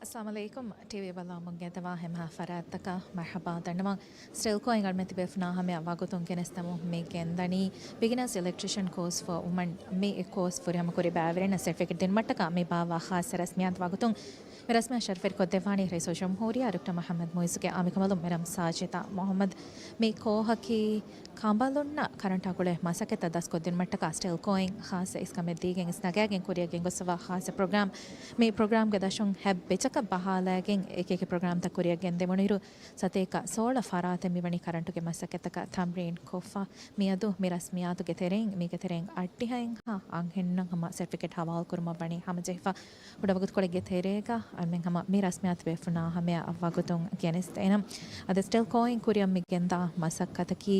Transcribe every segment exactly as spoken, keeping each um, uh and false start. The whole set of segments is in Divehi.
އައްސަލާމު ޢަލައިކުމް. ޓީވީ ބަލާ މުން ގެންދަވާ ހަމަ ފަރާތްތަކަށް މަރްޙަބާ ދަންނަވަން. ސްޓެލްކޯއިން އަޅުމެން ތިބޭފުނާ ހަމަޔަށް ވަގުތުން ގެނެސްދެމުން މި ގެންދަނީ ބިގިނަރސް އިލެކްޓްރިޝަން ކޯސް ފޯ އުމަން. މި ކޯސް ފުރިހަމަކުރި ބައިވެރިންނަށް ސެޓްފިކެޓް ދިނުމަށްޓަކާ މި ބާއްވާ ޚާއްޞަ ރަސްމިއްޔާތު ވަގުތުން މި ރަސްމިއްޔާތު ޝަރަފުވެރިކޮށްދެއްވާނީ ރައީސުލްޖުމްހޫރިއްޔާ ޑޮކްޓަރ މުޙައްމަދު މުޢިއްޒުގެ އަނބިކަނބަލުން މެޑަމް ސާޖިދާ މުޙައްމަދު. މި ކޯހަކީ ކަނބަލުންނަށް ކަރަންޓާ ގުޅޭ މަސައްކަތްތައް ދަސްކޮށްދިނުމަށްޓަކާ ސްޓެލްކޯއިން ޚާއްޞަ އިސްކަމެއް ދީގެން އިސްނަގާގެން ކުރިއަށް ގެންގޮސްފަވާ ޚާއްޞަ ޕްރޮގްރާމް. މި ޕްރޮގްރާމްގެ ދަށުން ހަތް ބެޗަކަށް ބަހާލައިގެން އެކިއެކި ޕްރޮގްރާމްތައް ކުރިއަށް ގެންދެވުނުއިރު، ސަތޭކަ ސޯޅަ ފަރާތެއް މިވަނީ ކަރަންޓުގެ މަސައްކަތްތަކަށް ތަމްރީން ކޮށްފަ. މިއަދު މި ރަސްމިއްޔާތުގެ ތެރެއިން، މީގެ ތެރެއިން އަށްޑިހައެއްހާ އަންހެނުންނަށް ހަމަ ސެޓްފިކެޓް ހަވާލުކުރުމަށް ވަނީ ހަމަޖެހިފަ. ކުޑަ ވަގުތުކޮޅެއްގެ ތެރޭގަ އަންމެން ހަމަ މި ރަސްމިއްޔާތު ބޭފުނާ ހަމަޔަށް ވަގުތުން ގެނެސްދޭނަން. އަދި ސްޓެލްކޯއިން ކުރިއަށް މި ގެންދާ މަސައްކަތަކީ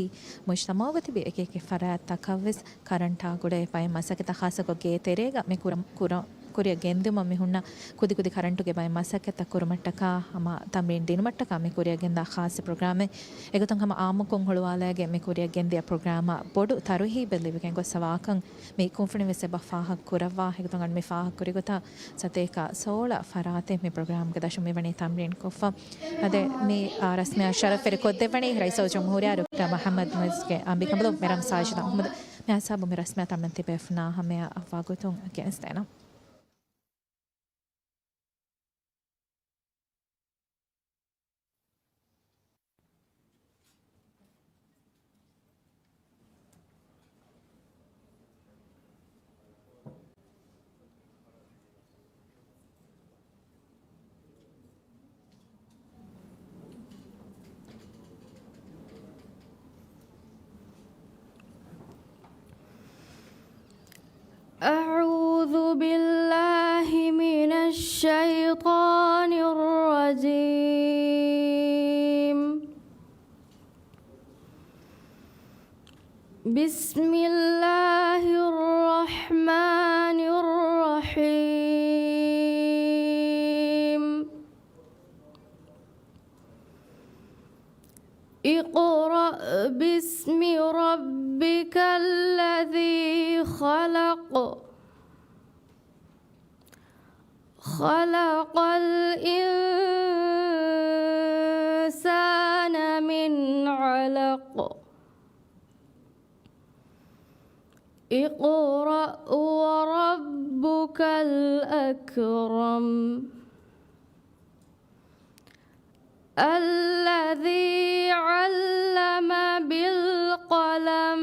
މުޖްތަމަޢުގަ ތިބި އެކިއެކި ފަރާތްތަކަށްވެސް ކަރަންޓާ ގުޅޭ ބައެއް މަސައްކަތްތައް ޚާއްޞަކޮށް ގޭ ތެރޭގަ މި ކުރަ-، ކުރަ-، ކުރިއަށް ގެންދިއުމަށް މި ހުންނަ ކުދިކުދި ކަރަންޓުގެ ބައެއް މަސައްކަތްތައް ކުރުމަށްޓަކާ ހަމަ ތަމްރީން ދިނުމަށްޓަކާ މި ކުރިއަށް ގެންދާ ޚާއްޞަ ޕްރޮގްރާމެއް. އެގޮތުން ހަމަ އާއްމުކޮށް ހުޅުވާލައިގެން މި ކުރިއަށް ގެންދިޔަ ޕްރޮގްރާމަށް ބޮޑު ތަރުހީބެއް ލިބިގެން ގޮސްފަވާކަން މި ކުންފުނިން ވެސް އެބަ ފާހަގަ ކުރައްވާ. އެގޮތުން އަން މި ފާހަގަ ކުރި ގޮތަށް ސަތޭކަ ސޯޅަ ފަރާތެއް މި ޕްރޮގްރާމްގެ ދަށުން މިވަނީ ތަމްރީން ކޮށްފަ. އަދި މި، އާ، ރަސްމިއްޔާތު ޝަރަފްވެރި ކޮށްދެއްވަނީ ރައީސުލްޖުމްހޫރިއްޔާ ޑޮކްޓަރ މުޙައްމަދު މުޢިއްޒުގެ އަނބިކަނބަލުން މެޑަމް ސާޖިދާ މުޙައްމަދު. މިހިސާބުން މި ރަސްމިއްޔާތު ތިބޭފުނާ ހަމަޔަށް ވަގުތުން ގެނެސްދޭނަން. أعوذ بالله من الشيطان الرجيم. بسم الله الرحمن الرحيم. اقرأ باسم ربك الذي خلق. خلق الإنسان من علق. اقرأ وربك الأكرم. الذي علم بالقلم.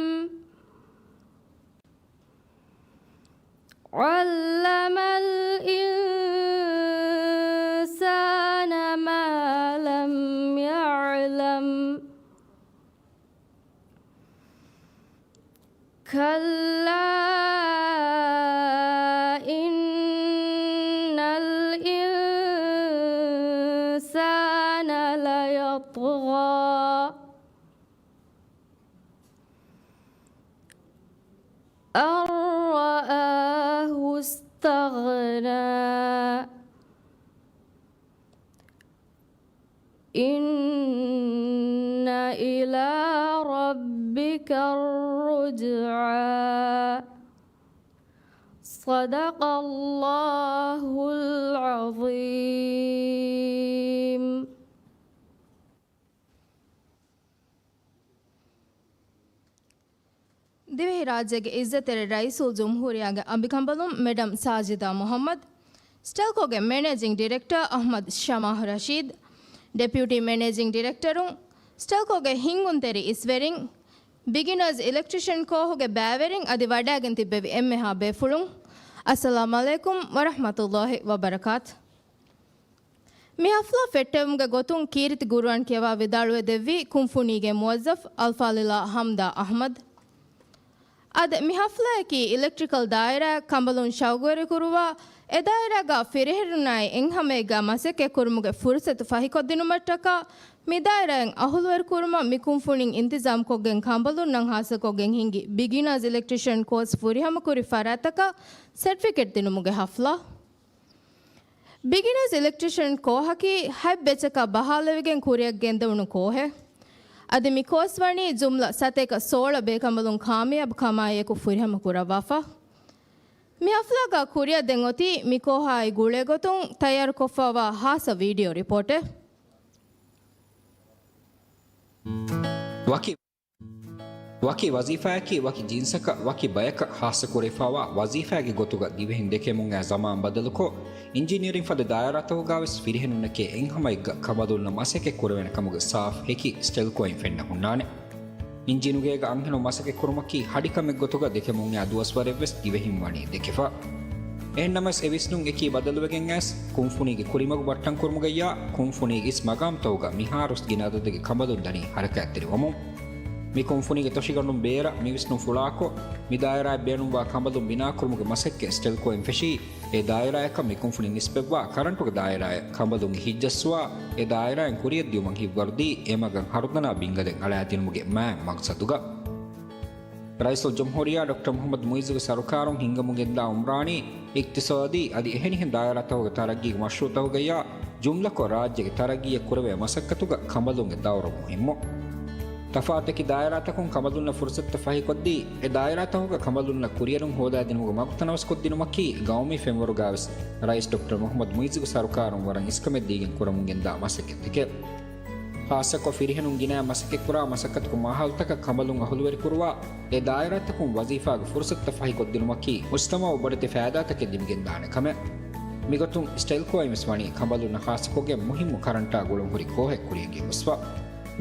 علم الإنسان ما لم يعلم. كلا إن الإنسان ليطغى. أن رآه استغنى. إن إلى ربك الرجعى. صدق الله العظيم. ދިވެހިރާއްޖޭގެ އިއްޒަތްތެރި ރައީސުލްޖުމްހޫރިއްޔާގެ އަނބިކަނބަލުން މެޑަމް ސާޖިދާ މުޙައްމަދު، ސްޓެލްކޯގެ މެނޭޖިން ޑިރެކްޓަރ އަޙްމަދު ޝަމާހް ރަޝީދު، ޑެޕިއުޓީ މެނޭޖިން ޑިރެކްޓަރުން، ސްޓެލްކޯގެ ހިންގުންތެރި އިސްވެރިން، ބިގިނަރސް އިލެކްޓްރިޝަން ކޯހުގެ ބައިވެރިން އަދި ވަޑައިގެން ތިއްބެވި އެންމެހާ ބޭފުޅުން، އައްސަލާމު ޢަލައިކުމް ވަރަޙްމަތުﷲި ވަބަރަކާތު. މި ޙަފްލާ ފެއްޓެވުމުގެ ގޮތުން ކީރިތި ޤުރުއާން ކިޔަވާ ވިދާޅުވެ ދެއްވީ ކުންފުނީގެ މުވައްޒަފް އަލްފާޟިލާ ޙަމްދާ އަޙްމަދު. އަދި މި ޙަފްލާއަކީ އިލެކްޓްރިކަލް ދާއިރާއަށް ކަނބަލުން ޝައުގުވެރިކުރުވާ، އެ ދާއިރާގަ ފިރިހެނުންނާއި އެންހަމައެއްގަ މަސައްކަތްކުރުމުގެ ފުރުޞަތު ފަހިކޮށްދިނުމަށްޓަކާ، މި ދާއިރާއިން އަހުލުވެރިކުރުމަށް މި ކުންފުނިން އިންތިޒާމްކޮށްގެން ކަނބަލުންނަށް ހާއްސަކޮށްގެން ހިންގި ބިގިނާސް އިލެކްޓްރިޝަން ކޯސް ފުރިހަމަކުރި ފަރާތްތަކަށް ސެޓްފިކެޓް ދިނުމުގެ ޙަފްލާ. ބިގިނަރސް އިލެކްޓްރިޝަން ކޯހަކީ ހަތް ބެޗަކަށް ބަހާލެވިގެން ކުރިއަށް ގެންދެވުނު ކޯހެއް. އަދި މި ކޯސް ވަނީ ޖުމްލަ ސަތޭކަ ސޯޅަ ބޭކަނބަލުން ކާމިޔާބު ކަމާއިއެކު ފުރިހަމަ ކުރައްވާފަ. މި ހަފްލާގަ ކުރިއަށް ދެން އޮތީ މި ކޯހާއި ގުޅޭގޮތުން ތައްޔާރުކޮށްފައިވާ ހާއްސަ ވީޑިއޯ ރިޕޯޓެއް. ވަކި، ވަކި ވަޒީފާއަކީ ވަކި ޖިންސަކަށް ވަކި ބަޔަކަށް ހާއްސަކުރެވިފައިވާ ވަޒީފާގެ ގޮތުގަ ދިވެހިން ދެކެމުން އައި ޒަމާން ބަދަލުކޮށް، އިންޖިނިއަރިން ފަދަ ދާއިރާތަކުގަވެސް ފިރިހެނުންނެކޭ އެއްހަމައެއްގަ ކަނބަލުންނަށް މަސައްކަތް ކުރެވޭނެ ކަމުގެ ސާފު ހެކި ސްޓެލްކޯއިން ފެންނަ ހުންނާނެ. އިންޖީނުގޭގަ އަންހެނުން މަސައްކަތް ކުރުމަކީ ހަޑިކަމެއް ގޮތުގަ ދެކެމުން އައި ދުވަސްވަރެއްވެސް ދިވެހިން ވަނީ ދެކެފަ. އެހެންނަމަވެސް އެ ވިސްނުން އެކީ ބަދަލުވެގެން އައިސް، ކުންފުނީގެ ކުރިމަގު ބައްޓަން ކުރުމުގައްޔާ، ކުންފުނީގެ އިސް މަގާމްތަކުގަ މިހާރުވެސް ގިނަ އަދަދެއްގެ ކަނބަލުން ދަނީ ހަރަކާތްތެރިވަމުން. މި ކުންފުނީގެ ތޮށިގަނޑުން ބޭރަށް މި ވިސްނުން ފުޅާކޮށް، މި ދާއިރާއަށް ބޭނުންވާ ކަނބަލުން ބިނާކުރުމުގެ މަސައްކަތް ސްޓެލްކޯއިން ފެށީ، އެ ދާއިރާއަކަށް މި ކުންފުނިން ނިސްބަތްވާ ކަރަންޓުގެ ދާއިރާއެއް ކަނބަލުންގެ ހިތްޖައްސުވާ، އެ ދާއިރާއިން ކުރިއަށްދިޔުމަށް ހިތްވަރުދީ، އެ މަގަށް ހަރުދަނާ ބިންގަލެއް އަޅާދިނުމުގެ މާތް މަގްސަދުގަ. ރައީސުލްޖުމްހޫރިއްޔާ ޑޮކްޓަރ މުޙައްމަދު މުޢިއްޒުގެ ސަރުކާރުން ހިންގަމުން ގެންދާ އުމްރާނީ، އިޤްތިޞާދީ އަދި އެހެނިހެން ދާއިރާތަކުގެ ތަރައްގީގެ މަޝްރޫޢުތަކުގައްޔާ، ޖުމްލަކޮށް ރާއްޖޭގެ ތަރައްގީއަށް ކުރެވޭ މަސައްކަތުގަ ކަނބަލުންގެ ދައުރު މުހިންމު. ތަފާތު ދާއިރާތަކުން ކަނބަލުންނަށް ފުރުޞަތުތައް ފަހިކޮށްދީ، އެ ދާއިރާތަކުގަ ކަނބަލުންނަށް ކުރިއެރުން ހޯދާދިނުމުގެ މަގުތަނަވަސްކޮށްދިނުމަކީ، ގައުމީ ފެންވަރުގަވެސް ރައީސް ޑޮކްޓަރ މުޙައްމަދު މުޢިއްޒުގެ ސަރުކާރުން ވަރަށް އިސްކަމެއްދީގެން ކުރަމުން ގެންދާ މަސައްކަތެކެވެ. ޚާއްޞަކޮށް ފިރިހެނުން ގިނަ މަސައްކަތްކުރާ މަސައްކަތުގެ މާހައުލުތަކަށް ކަނބަލުން އަހުލުވެރިކުރުވާ، އެ ދާއިރާތަކުން ވަޒީފާގެ ފުރުޞަތުތައް ފަހިކޮށްދިނުމަކީ، މުޖްތަމަޢު ބޮޑެތި ފައިދާތަކެއް ލިބިގެންދާނެ ކަމެއް. މިގޮތުން ސްޓެލްކޯއިން ވެސް ވަނީ ކަނބަލުންނަށް ޚާއްޞަކޮށްގެން މުހިންމު ކަރަންޓާ ގުޅުންހުރި ކޯހެއް ކުރިއަށް ގެންގޮސްފަ.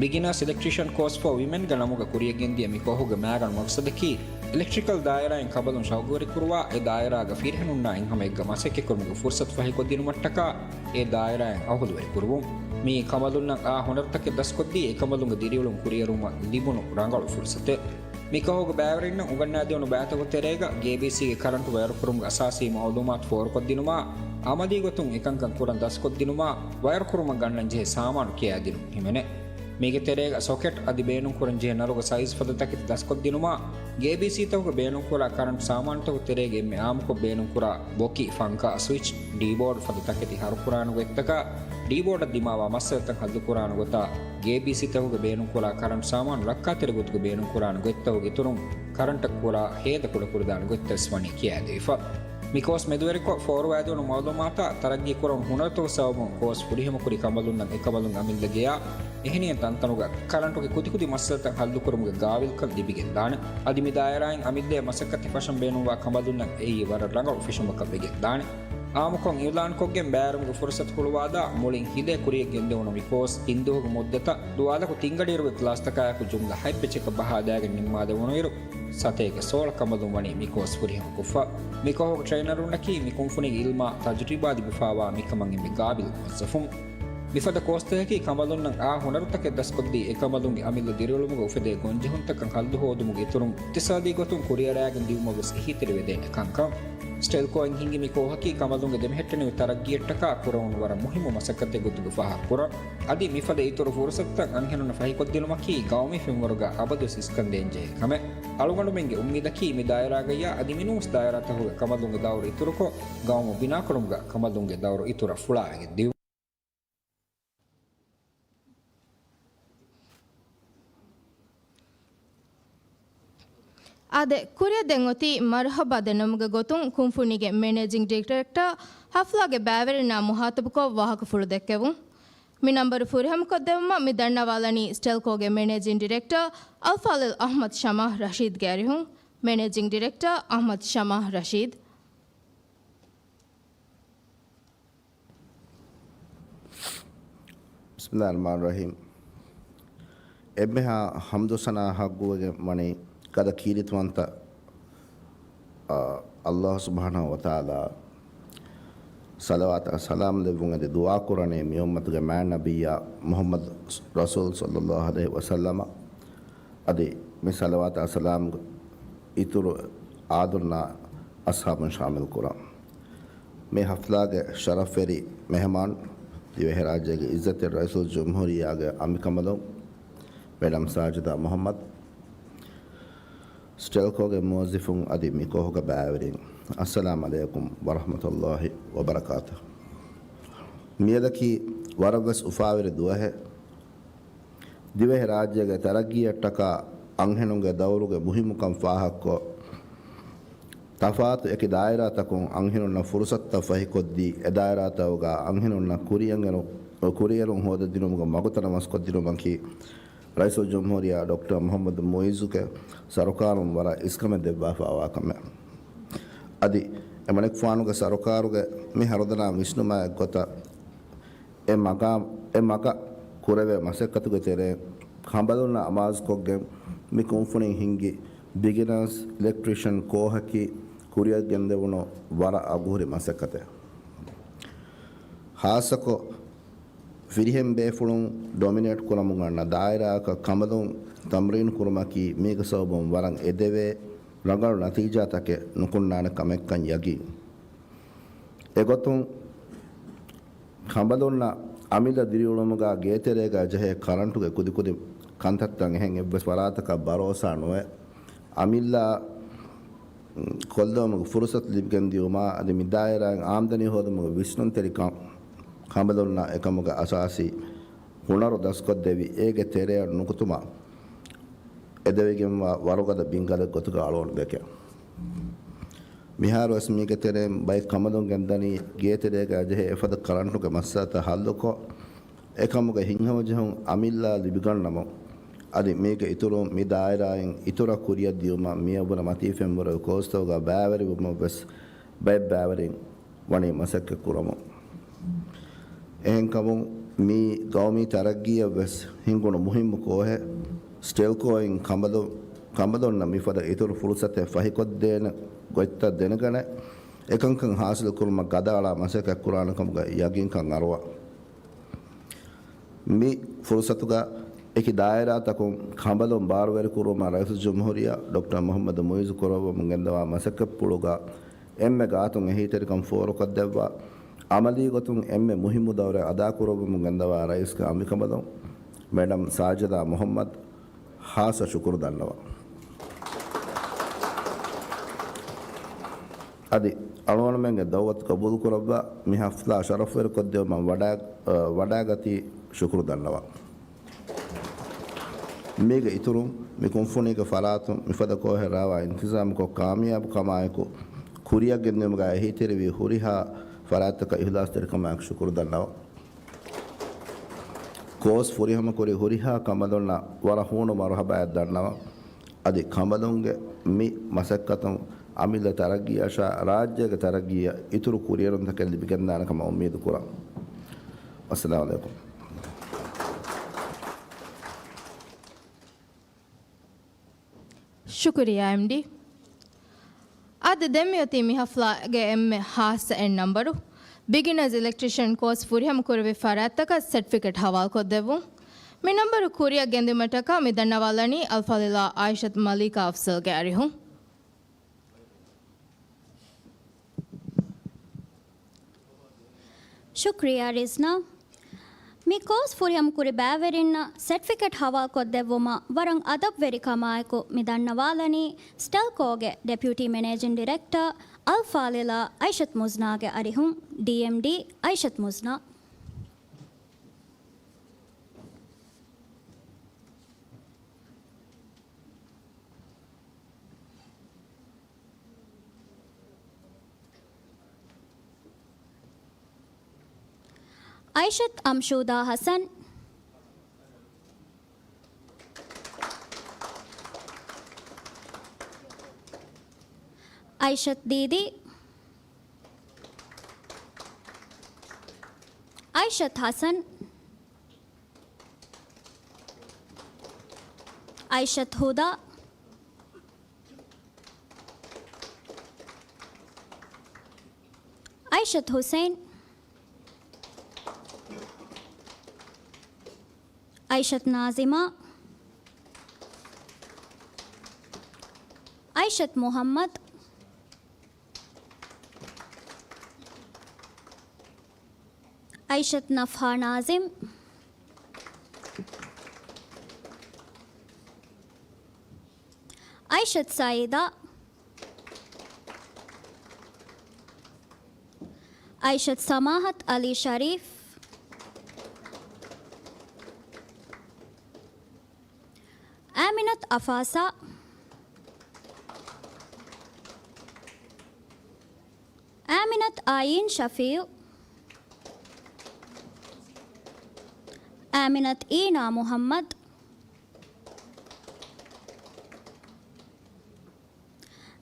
ބިގިނާސް އިލެކްޓްރިޝަން ކޯސް ފޯ ވިމެންގެ ނަމުގަ ކުރިއަށްގެންދިޔަ މި ކޯހުގެ މައިގަނޑު މަގްސަދަކީ، އިލެކްޓްރިކަލް ދާއިރާއިން ކަނބަލުން ޝައުގުވެރިކުރުވާ، އެ ދާއިރާގަ ފިރިހެނުންނާ އެއްހަމައެއްގަ މަސައްކަތްކުރުމުގެ ފުރުޞަތު ފަހިކޮށްދިނުމަށްޓަކާ، އެ ދާއިރާއިން އަހުލުވެރިކުރުވުން. މިއީ ކަނބަލުންނަށް އާ ހުނަރުތަކެއް ދަސްކޮށްދީ، އެ ކަނބަލުންގެ ދިރިއުޅުން ކުރިއެރުމަށް ލިބުނު ރަނގަޅު ފުރުޞަތެއް. މި ކޯހުގެ ބައިވެރިންނަށް އުނގަންނާދިނުނު ބައިތަކުގެ ތެރޭގަ ގޭބީސީގެ ކަރަންޓު ވަޔަރުކުރުމުގެ އަސާސީ މައުލޫމާތު ފޯރުކޮށްދިނުމާ، އަމަލީގޮތުން އެކަންކަން ކުރަން ދަސްކޮށްދިނުމާ، ވަޔަރުކުރުމަށް ގަންނަންޖެހޭ ސާމާނު ކިޔައިދިނުން ހިމެނޭ. މީގެ ތެރޭގަ ސޮކެޓް އަދި ބޭނުންކުރަންޖެހޭ ނަރުގެ ސައިޒް ފަދަ ތަކެތި ދަސްކޮށްދިނުމާ، ގޭބީސީތަކުގެ ބޭނުންކުރާ ކަރަންޓު ސާމާނުތަކުގެ ތެރޭގަ އެންމެ އާއްމުކޮށް ބޭނުންކުރާ ބޮކި، ފަންކާ، ސުއިޗް، ޑީބޯޑް ފަދަ ތަކެތި ހަރުކުރާނެ ގޮތްތަކާ، ޑީބޯޑަށް ދިމާވާ މައްސަލަތައް ހައްލުކުރާނެ ގޮތާ، ގޭބީސީތަކުގެ ބޭނުންކުރާ ކަރަންޓު ސާމާނު ރައްކާތެރި ގޮތުގަ ބޭނުންކުރާނެ ގޮތްތަކުގެ އިތުރުން، ކަރަންޓަށް ކުރާ ހޭދަ ކުޑަކުރެދާނެ ގޮތްތައް ވެސް ވަނީ ކިޔާދެވިފަ. މި ކޯސް މެދުވެރިކޮށް، ފޯރުވާދެވުނު މައުލޫމާތާ، ތަރައްގީކުރަން ހުނަރުތަކުގެ ސަބަބުން ކޯސް ފުރިހަމަކުރި ކަނބަލުންނަށް އެކަނބަލުން އަމިއްލަ ގެޔާ، އެހެނިހެން ތަންތަނުގަ ކަރަންޓުގެ ކުދިކުދި މައްސަލަތައް ހައްލުކުރުމުގެ ގާބިލްކަން ލިބިގެންދާނެ. އަދި މި ދާއިރާއިން އަމިއްލައަށް މަސައްކަތެއް ފަށަން ބޭނުންވާ ކަނބަލުންނަށް އެއީ ވަރަށް ރަނގަޅު ފެށުމަކަށް ވެގެންދާނެ. އާއްމުކޮށް އިޢުލާންކޮށްގެން ބައިވެރިވުމުގެ ފުރުޞަތު ހުޅުވާދާ، މުޅިން ހިލޭ ކުރިއަށް ގެންދެވުނު މި ކޯސް ތިން ދުވަހުގެ މުއްދަތަށް ދުވާލަކު ތިންގަޑިއިރުގެ ކްލާސްތަކާއެކު ޖުމްލަ ހަތް ބެޗަކަށް ބަހާލާގެން ނިންމާދެވުނުއިރު، ސަތޭކަ ސޯޅަ ކަނބަލުން ވަނީ މި ކޯސް ފުރިހަމަކޮށްފަ. މި ކޯހުގެ ޓްރެއިނަރުންނަކީ މި ކުންފުނީގެ ޢިލްމާ ތަޖުރިބާ ލިބިފާވާ މިކަމަށް އެންމެ ގާބިލް މުވައްޒަފުން. މިފަދަ ކޯސްތަކަކީ ކަނބަލުންނަށް އާ ހުނަރުތަކެއް ދަސްކޮށްދީ، އެ ކަނބަލުންގެ އަމިއްލަ ދިރިއުޅުމުގަ އުފެދޭ ގޮންޖެހުންތަކަށް ހައްލު ހޯދުމުގެ އިތުރުން، އިޤްތިޞާދީ ގޮތުން ކުރިއަރާގެން ދިއުމަށް ވެސް އެހީތެރިވެދޭނެ ކަންކަން. ސްޓެލްކޯއިން ހިންގި މި ކޯހަކީ ކަނބަލުންގެ ދެމެހެއްޓެނިވި ތަރައްގީއަށްޓަކާ ކުރެވުނު ވަރަށް މުހިއްމު މަސައްކަތެއް ގޮތުގަ ފާހަގަކުރަން. އަދި މިފަދަ އިތުރު ފުރުޞަތުތައް އަންހެނުންނަށް ފަހިކޮށްދިނުމަކީ ގައުމީ ފެންވަރުގަ އަބަދުވެސް އިސްކަންދޭންޖެހޭ ކަމެއް. އަޅުގަނޑުމެންގެ އުއްމީދަކީ މި ދާއިރާގައްޔާ އަދި މިނޫންސް ދާއިރާތަކުގަ ކަނބަލުންގެ ދައުރު އިތުރުކޮށް، ގައުމު ބިނާކުރުމުގަ ކަނބަލުންގެ ދައުރު އިތުރަށް ފުޅާވެގެން ދިއުން. އާދެ، ކުރިއަށް ދެން އޮތީ މަރުޙަބާ ދެންނެވުމުގެ ގޮތުން ކުންފުނީގެ މެނޭޖިން ޑިރެކްޓަރ ހަފްލާގެ ބައިވެރިންނާ މުހާތަބުކޮށް ވާހަކަފުޅު ދެއްކެވުން. މި ނަންބަރު ފުރިހަމަކޮށްދެއްވުމަށް މި ދަންނަވާލަނީ ސްޓެލްކޯގެ މެނޭޖިން ޑިރެކްޓަރ އަލްފާޟިލް އަޙްމަދު ޝަމާ ރަޝީދްގެ އަރިހުން. މެނޭޖިން ޑިރެކްޓަރ އަޙްމަދު ޝަމާ ރަޝީދް. ބިސްމިﷲ ރަޙްމާނި ރަޙީމް. އެންމެހާ ޙަމްދު ސަނާ ޙައްޤުވެގެން ވަނީ ގަދަ ކީރިތިވަންތަ، އާ، ﷲ ސުބްޙާނަހޫ ވަތަޢާލާ. ޞަލަވާތާ ސަލާމް ލެއްވުން އެދި ދުޢާ ކުރަނީ މި އުއްމަތުގެ މާތް ނަބިއްޔާ މުޙައްމަދު ރަސޫލް ޞައްލަﷲ ޢަލައިހި ވަސައްލަމަ. އަދި މި ޞަލަވާތާ ސަލާމް އިތުރު އާދުންނާ އަޞްޙާބުން ޝާމިލް ކުރަން. މި ޙަފްލާގެ ޝަރަފްވެރި މެހެމާން، ދިވެހިރާއްޖޭގެ ޢިއްޒަތްތެރި ރައީސުލްޖުމްހޫރިއްޔާގެ އަނބިކަނބަލުން މެޑަމް ސާޖިދާ މުޙައްމަދު، ސްޓެލްކޯގެ މުވައްޒިފުން އަދި މި ކޯހުގެ ބައިވެރިން، އައްސަލާމް ޢަލައިކުމް ވަރަޙްމަތުﷲ ވަބަރަކާތުހު. މިއަދަކީ ވަރަށްވެސް އުފާވެރި ދުވަހެއް. ދިވެހިރާއްޖޭގެ ތަރައްގީއަށްޓަކާ އަންހެނުންގެ ދައުރުގެ މުހިއްމުކަން ފާހަގަކޮށް، ތަފާތު އެކި ދާއިރާތަކުން އަންހެނުންނަށް ފުރުސަތުތައް ފަހިކޮށްދީ، އެ ދާއިރާތަކުގަ އަންހެނުންނަށް ކުރިއަށް އެރު-، ކުރިއެރުން ހޯދަދިނުމުގެ މަގުތައް ނަމަސްކޮށްދިނުމަކީ، ރައީސުލްޖުމްހޫރިއްޔާ ޑޮކްޓަރ މުޙައްމަދު މުޢިއްޒުގެ ސަރުކާރުން ވަރަށް އިސްކަމެއް ދެއްވާފައިވާ ކަމެއް. އަދި އެމަނިކުފާނުގެ ސަރުކާރުގެ މި ހަރުދަނާ ވިސްނުމާ އެއްގޮތަށް، އެ މަގާ-، އެ މަގަށް ކުރެވޭ މަސައްކަތުގެ ތެރެއިން ކަނބަލުންނާ އަމާޒުކޮށްގެން މި ކުންފުނިން ހިންގި ބިގިނަރސް އިލެކްޓްރިޝަން ކޯހަކީ ކުރިއަށް ގެންދެވުނު ވަރަށް އަގުހުރި މަސައްކަތެއް. ހާއްސަކޮށް، ފިރިހެން ބޭފުޅުން ޑޮމިނޭޓް ކުރަމުން އަންނަ ދާއިރާއަކަށް ކަނބަލުން ތަމްރީނު ކުރުމަކީ މީގެ ސަބަބުން ވަރަށް އެދެވޭ ރަނގަޅު ނަތީޖާތަކެއް ނުކުންނާނެ ކަމެއްކަން ޔަގީން. އެގޮތުން، ކަނބަލުންނަށް އަމިއްލަ ދިރިއުޅުމުގަ ގޭތެރޭގަ ޖެހޭ ކަރަންޓުގެ ކުދިކުދި ކަންތައްތައް އެހެން އެއްވެސް ފަރާތަކަށް ބަރޯސާ ނުވެ، އަމިއްލަ ކޮށްލެވުމުގެ ފުރުސަތު ލިބިގެން ދިޔުމާ އަދި މި ދާއިރާއިން އާމްދަނީ ހޯދުމުގެ ވިސްނުންތެރިކަން ކަނބަލުންނަށް އެކަމުގެ އަސާސީ ހުނަރު ދަސްކޮށްދެވި އޭގެ ތެރެއަށް ނުކުތުމަށް އެދެވިގެންވާ ވަރުގަދަ ބިންގަލެއް ގޮތުގަ އަޅުގަނޑު ދެކެން. މިހާރުވެސް މީގެ ތެރެއިން ބައެއް ކަނބަލުން ގެންދަނީ ގޭތެރޭގަ ޖެހޭ އެފަދަ ކަރަންޓުގެ މައްސަލަތައް ހައްލުކޮށް، އެކަމުގެ ހިތްހަމަޖެހުން އަމިއްލަ ލިބިގަންނަމުން، އަދި މީގެ އިތުރުން މި ދާއިރާއިން އިތުރަށް ކުރިއަށް ދިޔުމަށް މިއަށްވުރެ މަތީ ފެންވަރުގެ ކޯސްތަކުގަ ބައިވެރިވުމަށްވެސް ބައެއް ބައިވެރިން ވަނީ މަސައްކަތް ކުރަމުން. އެހެންކަމުން މި ގައުމީ ތަރައްގީއަށްވެސް ހިންގުނު މުހިއްމު ކޯހެއް ސްޓެލްކޯއިން ކަނބަލު-، ކަނބަލުންނަށް މިފަދަ އިތުރު ފުރުސަތެއް ފަހިކޮށްދޭނެ ގޮތްތައް ދެނެގަނެ، އެކަންކަން ހާސިލު ކުރުމަށް ގަދައަޅާ މަސައްކަތް ކުރާނެ ކަމުގަ ޔަގީންކަން އަރުވާ. މި ފުރުސަތުގަ އެކި ދާއިރާތަކުން ކަނބަލުން ބާރުވެރިކުރުމަށް ރައީސުލްޖުމްހޫރިއްޔާ ޑޮކްޓަރ މުޙައްމަދު މުޢިއްޒު ކުރައްވަމުން ގެންދަވާ މަސައްކަތްޕުޅުގަ އެންމެ ގާތުން އެހީތެރިކަން ފޯރުކޮށްދެއްވާ، އަމަލީ ގޮތުން އެންމެ މުހިއްމު ދައުރެއް އަދާކުރައްވަމުން ގެންދަވާ ރައީސްގެ އަނބިކަނބަލުން މެޑަމް ސާޖިދާ މުޙައްމަދު ހާއްސަ ޝުކުރު ދަންނަވަން. އަދި އަޅުގަނޑުމެންގެ ދައުވަތު ގަބޫލުކުރައްވާ މި ހަފްލާ ޝަރަފުވެރިކޮށްދެވުމަށް ވަޑާ-، ވަޑާގަތީ ޝުކުރު ދަންނަވަން. މީގެ އިތުރުން، މި ކުންފުނީގެ ފަރާތުން މިފަދަ ކޯހެއް ރާވާ އިންތިޒާމުކޮށް ކާމިޔާބު ކަމާއެކު، ކުރިއަށް ގެންދިއުމުގަ އެހީތެރިވި ހުރިހާ ފަރާތްތަކަށް އިހުލާސްތެރިކަމާއެކު ޝުކުރު ދަންނަވަން. ކޯސް ފުރިހަމަކުރި ހުރިހާ ކަނބަލުންނަށް ވަރަށް ހޫނު މަރުޙަބާއެއް ދަންނަވަން. އަދި ކަނބަލުންގެ މި މަސައްކަތުން އަމިއްލަ ތަރައްގީއަށާ ރާއްޖޭގެ ތަރައްގީއަށް އިތުރު ކުރިއެރުންތަކެއް ލިބިގެންދާނެ ކަމަށް އުއްމީދު ކުރަން. އައްސަލާމު ޢަލައިކުމް. ޝުކުރިއްޔާ އެމްޑީ. އަދި ދެން މިއޮތީ މި ހަފްލާގެ އެންމެ ހާއްސަ އެއް ނަންބަރު، ބިގިނަރސް އިލެކްޓްރިޝަން ކޯސް ފުރިހަމަ ކުރެވި ފަރާތްތަކަށް ސެޓްފިކެޓް ހަވާލުކޮށްދެއްވުން. މި ނަންބަރު ކުރިއަށް ގެންދިއުމަށްޓަކާ މި ދަންނަވާލަނީ އަލްފާޟިލާ އާއިޝަތު މަލީކާ އަފްޒަލްގެ އަރިހުން. ޝުކްރިޔާ ރިޒްނާ. މި ކޯސް ފުރިހަމަކުރި ބައިވެރިންނަށް ސެޓްފިކެޓް ހަވާލުކޮށްދެއްވުމަށް ވަރަށް އަދަބުވެރިކަމާއެކު މި ދަންނަވާލަނީ ސްޓެލްކޯގެ ޑެޕިއުޓީ މެނޭޖިން ޑިރެކްޓަރ އަލްފާޟިލާ އައިޝަތު މުޒްނާގެ އަރިހުން، ޑީއެމްޑީ އައިޝަތު މުޒްނާ. އައިޝަތު އަމްޝޫދާ ޙަސަން. އައިޝަތު ދީދީ. އައިޝަތު ޙަސަން. އައިޝަތު ހުދާ. އައިޝަތު ޙުސައިން. އައިޝަތު ނާޒިމާ. އައިޝަތު މުޙައްމަދު. އައިޝަތު ނަފްހާ ނާޒިމް. އައިޝަތު ސައީދާ. އައިޝަތު ސަމާޙަތު ޢަލީ ޝަރީފް. އާމިނަތު އަފާސާ. އާއިން ޝަފީއު، އާމިނަތު އީނާ މުޙައްމަދު،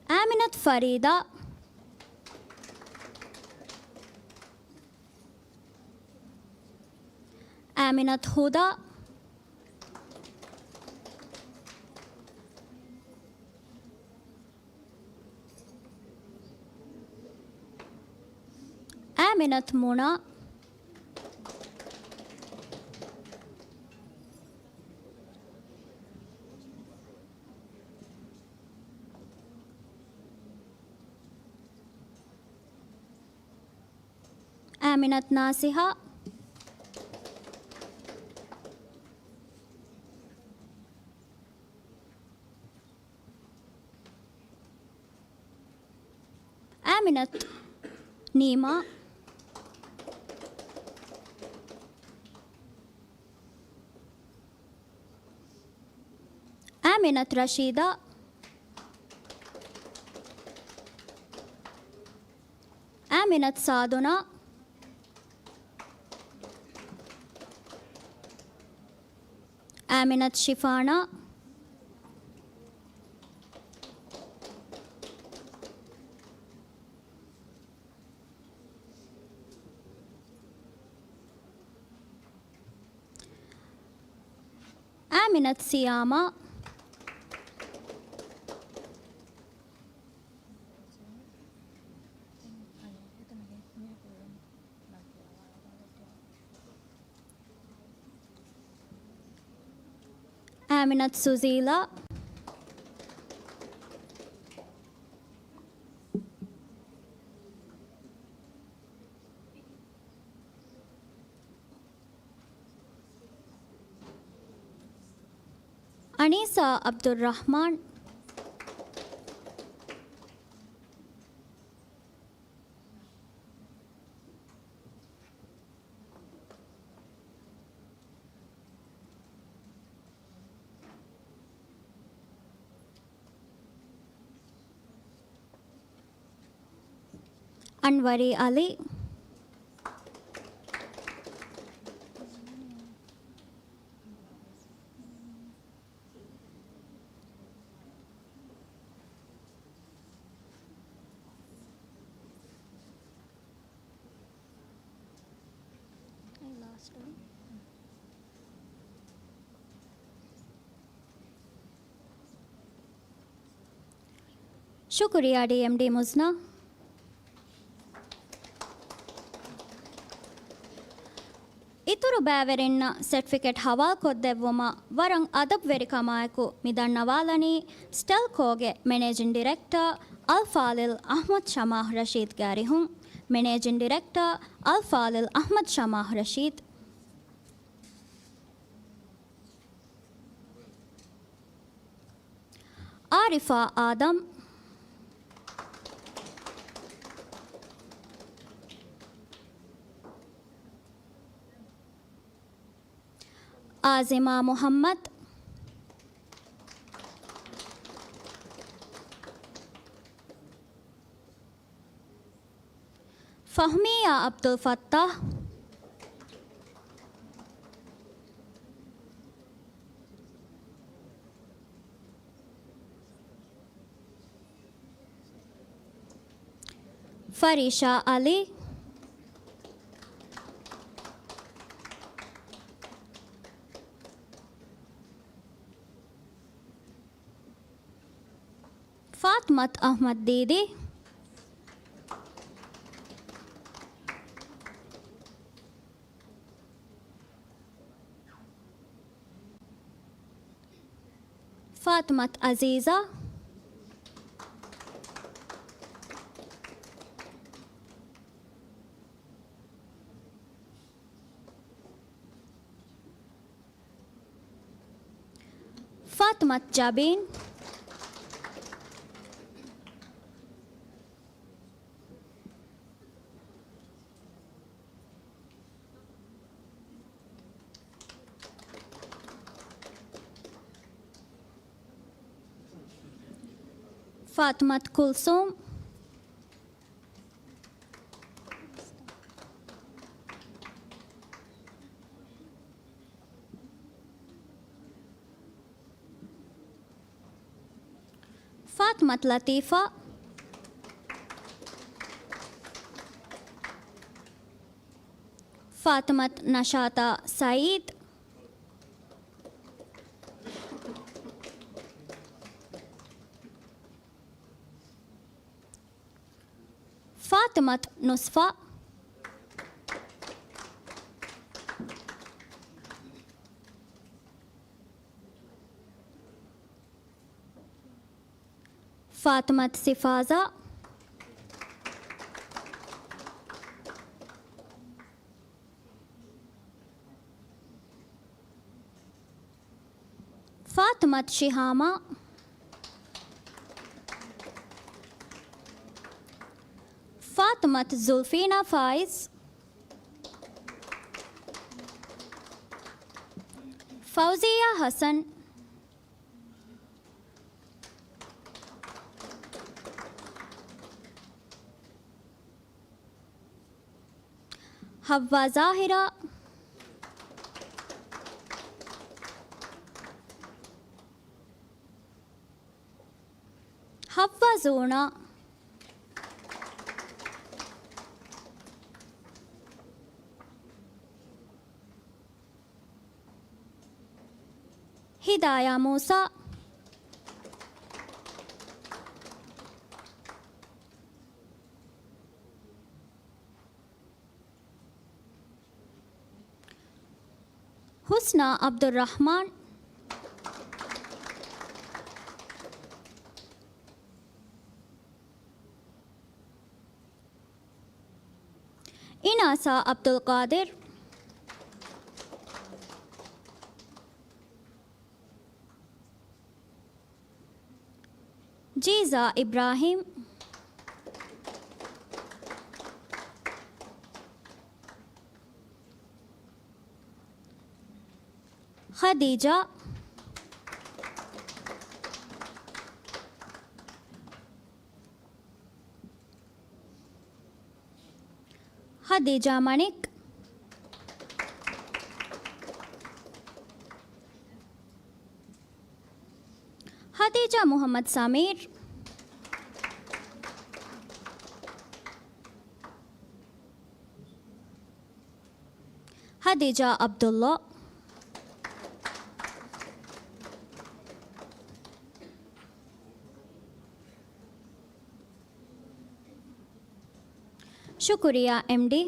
އާމިނަތު ފަރީދާ، އާމިނަތު ހުދާ، އާމިނަތު މުނާ، އާމިނަތު ނާސިހާ، އާމިނަތު ނީމާ، އާމިނަތު ރަޝީދާ، އާމިނަތު ސާދުނާ، އާމިނަތު ޝިފާނާ، އާމިނަތު ސިޔާމާ، އާމިނަތު ސުޒީލާ، އަނީސާ ޢަބްދުއްރަޙްމާން، އަންވަރީ ޢަލީ، ޝުކުރިއްޔާ ޑީއެމްޑީ މުޒްނާ. އިތުރު ބައިވެރިންނަށް ސެޓްފިކެޓް ހަވާލުކޮށްދެއްވުމަށް ވަރަށް އަދަބުވެރިކަމާއެކު މި ދަންނަވާލަނީ، ސްޓެލްކޯގެ މެނޭޖިން ޑިރެކްޓަރ އަލްފާޟިލް އަޙްމަދު ޝަމާޙް ރަޝީދުގެ އަރިހުން. މެނޭޖިން ޑިރެކްޓަރ އަލްފާޟިލް އަޙްމަދު ޝަމާޙް ރަޝީދު. އާރިފާ އާދަމް، އާޒިމާ މުޙައްމަދު، ފަހްމިއްޔާ ޢަބްދުލް ފައްތާޙް، ފަރީޝާ ޢަލީ، ފާތުމަތު އަޙްމަދު ދީދީ، ފާތުމަތު އަޒީޒާ، ފާތުމަތު ޖަބީން، ފާތުމަތު ކުލްސޫމް، ފާތުމަތު ލަތީފާ. ފާތުމަތު ނަޝާތާ ސައީދު. ފާތުމަތު ނުސްފާ. ފާތުމަތު ސިފާޒާ. ފާތުމަތު ޝިހާމާ. ފާތުމަތު ޒުލްފީނާ ފާއިޒް. ފައުޒިއްޔާ ހަސަން. ހައްވާ ޒާހިރާ. ހައްވާ ޒޫނާ. ހިދާޔާ މޫސާ. ހުސްނާ ޢަބްދުއްރަޙްމާން. އިނާސާ ޢަބްދުލްޤާދިރު. ޖީޒާ އިބްރާހީމް. ޚަދީޖާ. ޚަދީޖާ މަނިކް. ޚަދީޖާ މުޙައްމަދު ސަމީރު. ޚަދީޖާ ޢަބްދުﷲ. ޝުކުރިއްޔާ އެމްޑީ.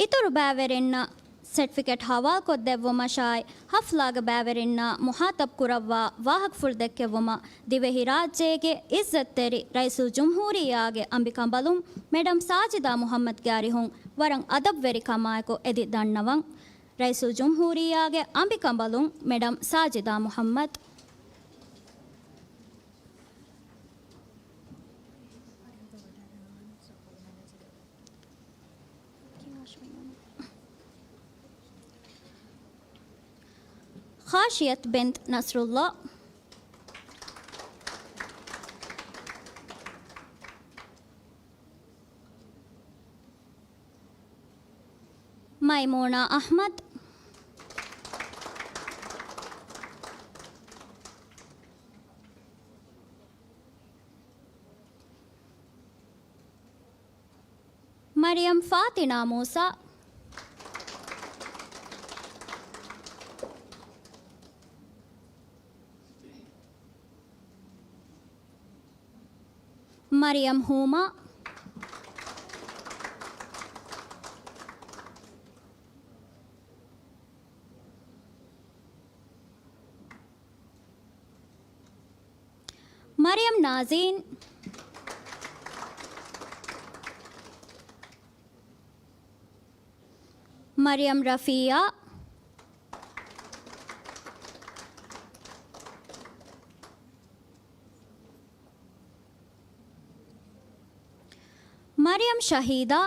އިތުރު ބައިވެރިންނަށް ސެޓްފިކެޓް ހަވާލުކޮށްދެއްވުމަށާއި، ހަފްލާގެ ބައިވެރިންނާ މުޚާޠަބް ކުރައްވާ ވާހަކަފުޅު ދެއްކެވުމަށް ދިވެހިރާއްޖޭގެ ޢިއްޒަތްތެރި ރައީސުލްޖުމްހޫރިއްޔާގެ އަނބިކަނބަލުން މެޑަމް ސާޖިދާ މުޙައްމަދުގެ އަރިހުން ވަރަށް އަދަބުވެރިކަމާއެކު އެދި ދަންނަވަން. ރައީސުލްޖުމްހޫރިއްޔާގެ އަނބިކަނބަލުން މެޑަމް ސާޖިދާ މުޙައްމަދު. ޚާޝިޔަތު ބިންތު ނަޞްރުﷲ. މައިމޫނާ އަޙްމަދު. މަރިޔަމް ފާތިނާ މޫސާ. މަރިޔަމް ހޫމާ. މަރިޔަމް ނާޒީން. މަރިޔަމް ރަފީޔާ. މަރިޔަމް ޝަހީދާ.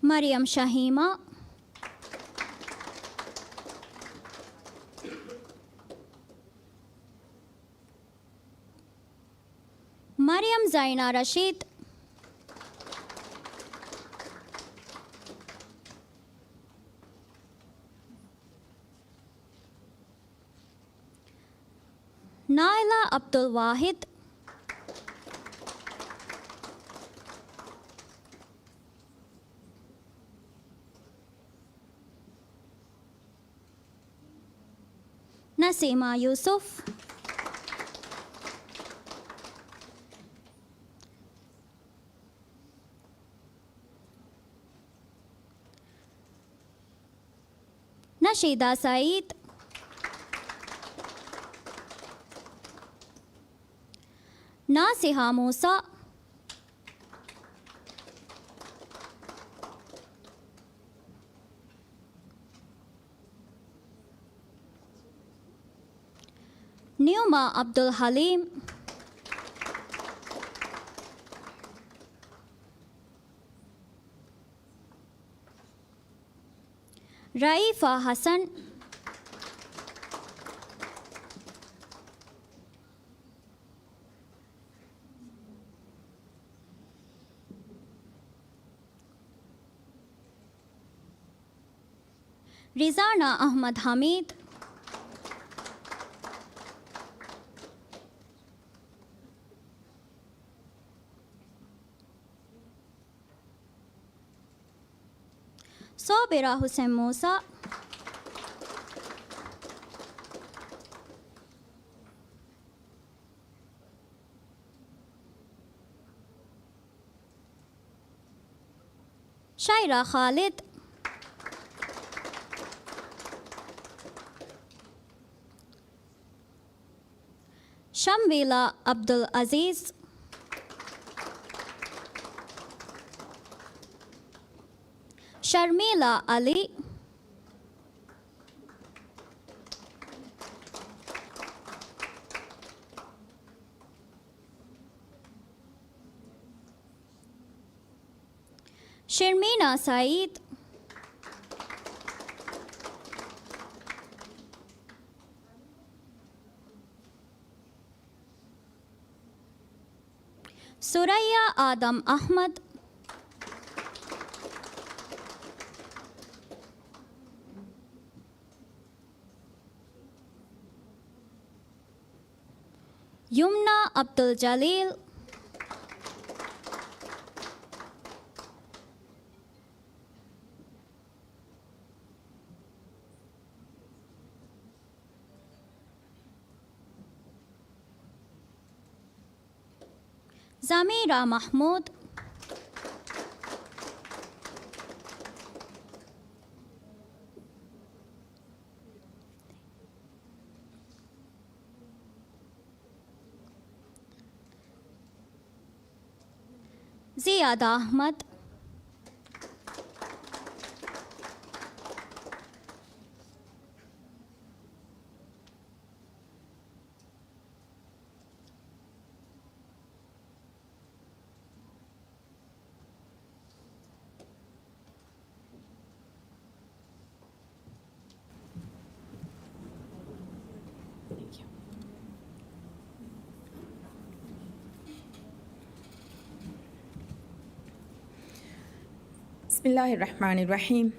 މަރިޔަމް ޝަހީމާ. މަރިޔަމް ޒައިނާ ރަޝީދު. ނާއިލާ އަބްދުލް ވާހިދު. ނަސީމާ ޔޫސުފް. ނަޝީދާ ސައީދު. ނާސިހާ މޫސާ. ނިއުމާ އަބްދުލް ހަލީމް. ރައީފާ ހަސަން. ރިޒާނާ އަޙްމަދު ޙަމީދު. ސޯބިރާ ޙުސެން މޫސާ. ޝައިރާ ޚާލިދު. ޝަމްވީލާ އަބްދުލް އަޒީޒް. ޝަރްމީލާ އަލީ. ޝިރްމީނާ ސައީދު. ސުރައްޔާ އާދަމް އަޙްމަދު. ޔުމްނާ އަބްދުލް ޖަލީލް. ޒަމީރާ މަޙްމޫދު. ޒިޔާދާ އަޙްމަދު. ބިސްމިއްލާހި ރަޙްމާނި ރަޙީމް.